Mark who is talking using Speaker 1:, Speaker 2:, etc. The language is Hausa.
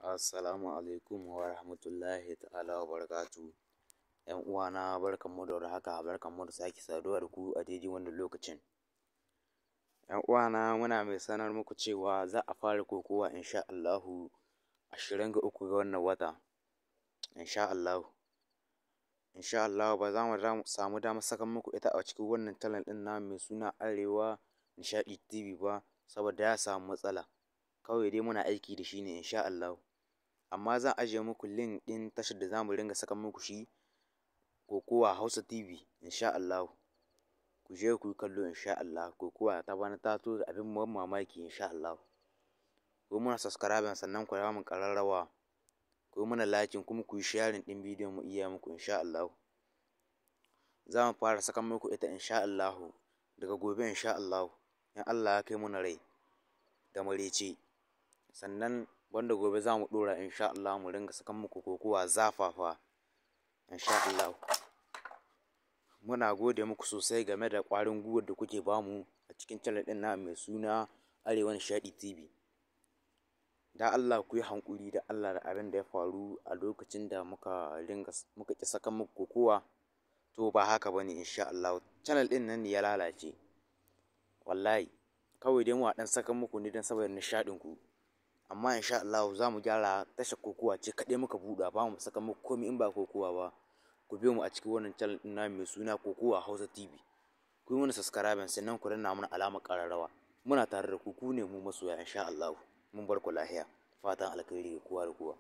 Speaker 1: Assalamu alaikum wa rahmatullahi ta'ala wa barakatuhu. ‘Yan uwana, barkanmu da warhaka, barkanmu da sake saduwa da ku a daidai wannan lokacin. ‘Yan uwana, muna mai sanar muku cewa za a fara kokowa insha Allahu 23 ga wannan wata. Insha Allahu. Insha Allahu ba za mu samu damar saka muku ita a cikin wannan channel ɗin namu mai suna Arewa Nishaɗi TV ba, saboda ya samu matsala. Kawai dai muna aiki da shi ne insha Allahu. Amma zan ajiye muku link ɗin tashar da za mu ringa saka muku shi, Kokowa Hausa TV, insha Allahu. Ku je ku yi kallo insha Allah. Kokowa ta bana ta zo da abin ban mamaki insha Allahu. Ku yi mana subscribing, sannan ku mu ƙararrawa. Ku yi mana liking, kuma ku yi sharing ɗin bidiyon mu iya muku insha Allahu. Za mu fara saka muku ita insha Allahu daga gobe insha Allahu. In Allah ya kai muna rai da maraice. Sannan banda gobe za mu ɗora insha Allah, mu ringa saka muku kokowa zafafa insha Allah. Muna gode muku sosai game da ƙwarin gwiwar da kuke bamu a cikin channel ɗin namu mai suna Arewa Nishaɗi TV. Da Allah ku yi hankuri da Allah da abin da ya faru a lokacin da muka ringa muka ƙi saka muku kokowa. To, ba haka bane insha Allah. Channel ɗin nan ne ya lalace. Wallahi kawai dai mu a ɗan saka muku ne don saboda nishaɗin ku. Amma insha Allah za mu gyara. Tashar kokowa ce kaɗai muka buɗe, ba mu saka muku komai in ba kokowa ba. Ku biyo mu a cikin wannan channel ɗin namu mai suna Kokowa Hausa TV. Ku yi mana subscribing, sannan ku danna mana alamar ƙararrawa. Muna tare da ku, ku ne mu masoya insha Allah. Mun bar ku lahiya. Fatan alkhairi ga kowa da kowa.